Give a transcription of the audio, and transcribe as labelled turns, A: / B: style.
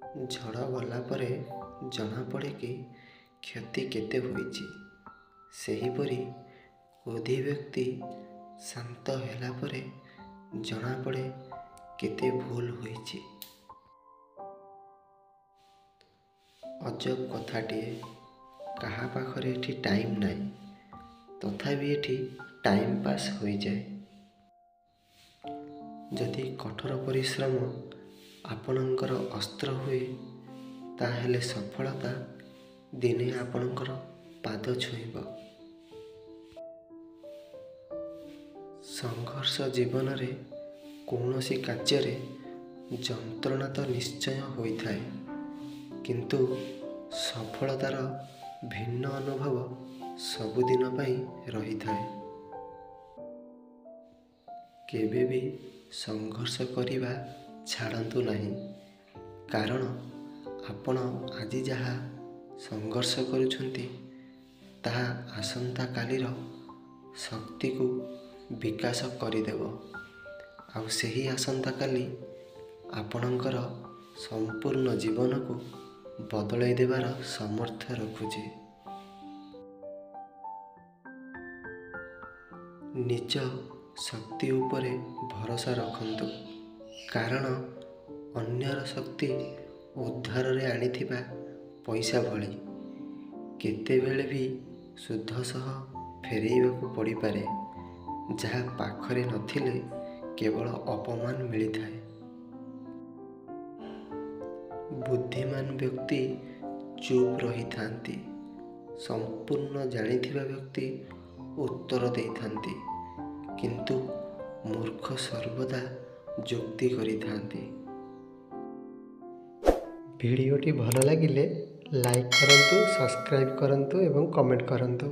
A: ଝଡ଼ ଗଲା ପରେ ଜଣାପଡ଼େ କି କ୍ଷତି କେତେ ହୋଇଛି, ସେହିପରି କ୍ରୋଧୀ ବ୍ୟକ୍ତି ଶାନ୍ତ ହେଲା ପରେ ଜଣାପଡ଼େ କେତେ ଭୁଲ ହୋଇଛି। ଅଜବ କଥାଟିଏ, କାହା ପାଖରେ ଏଠି ଟାଇମ୍ ନାହିଁ, ତଥାପି ଏଠି ଟାଇମ୍ ପାସ୍ ହୋଇଯାଏ। ଯଦି କଠୋର ପରିଶ୍ରମ ଆପଣଙ୍କର ଅସ୍ତ୍ର ହୁଏ, ତାହେଲେ ସଫଳତା ଦିନେ ଆପଣଙ୍କର ପାଦ ଛୁଇଁବ। ସଂଘର୍ଷ ଜୀବନରେ କୌଣସି କାର୍ଯ୍ୟରେ ଯନ୍ତ୍ରଣା ତ ନିଶ୍ଚୟ ହୋଇଥାଏ, କିନ୍ତୁ ସଫଳତାର ଭିନ୍ନ ଅନୁଭବ ସବୁଦିନ ପାଇଁ ରହିଥାଏ। କେବେ ବି ସଂଘର୍ଷ କରିବା ଛାଡ଼ନ୍ତୁ ନାହିଁ, କାରଣ ଆପଣ ଆଜି ଯାହା ସଂଘର୍ଷ କରୁଛନ୍ତି ତାହା ଆସନ୍ତାକାଲିର ଶକ୍ତିକୁ ବିକାଶ କରିଦେବ, ଆଉ ସେହି ଆସନ୍ତାକାଲି ଆପଣଙ୍କର ସମ୍ପୂର୍ଣ୍ଣ ଜୀବନକୁ ବଦଳାଇ ଦେବାର ସାମର୍ଥ୍ୟ ରଖୁଛି। ନିଜ ଶକ୍ତି ଉପରେ ଭରସା ରଖନ୍ତୁ, କାରଣ ଅନ୍ୟର ଶକ୍ତି ଉଧାରରେ ଆଣିଥିବା ପଇସା ଭଳି, କେତେବେଳେ ବି ସୁଧ ସହ ଫେରାଇବାକୁ ପଡ଼ିପାରେ, ଯାହା ପାଖରେ ନଥିଲେ କେବଳ ଅପମାନ ମିଳିଥାଏ। ବୁଦ୍ଧିମାନ ବ୍ୟକ୍ତି ଚୁପ୍ ରହିଥାନ୍ତି, ସମ୍ପୂର୍ଣ୍ଣ ଜାଣିଥିବା ବ୍ୟକ୍ତି ଉତ୍ତର ଦେଇଥାନ୍ତି, କିନ୍ତୁ ମୂର୍ଖ ସର୍ବଦା ଯୁକ୍ତି କରିଥାନ୍ତି।
B: ଭିଡ଼ିଓଟି ଭଲ ଲାଗିଲେ ଲାଇକ୍ କରନ୍ତୁ, ସବସ୍କ୍ରାଇବ୍ କରନ୍ତୁ ଏବଂ କମେଣ୍ଟ କରନ୍ତୁ।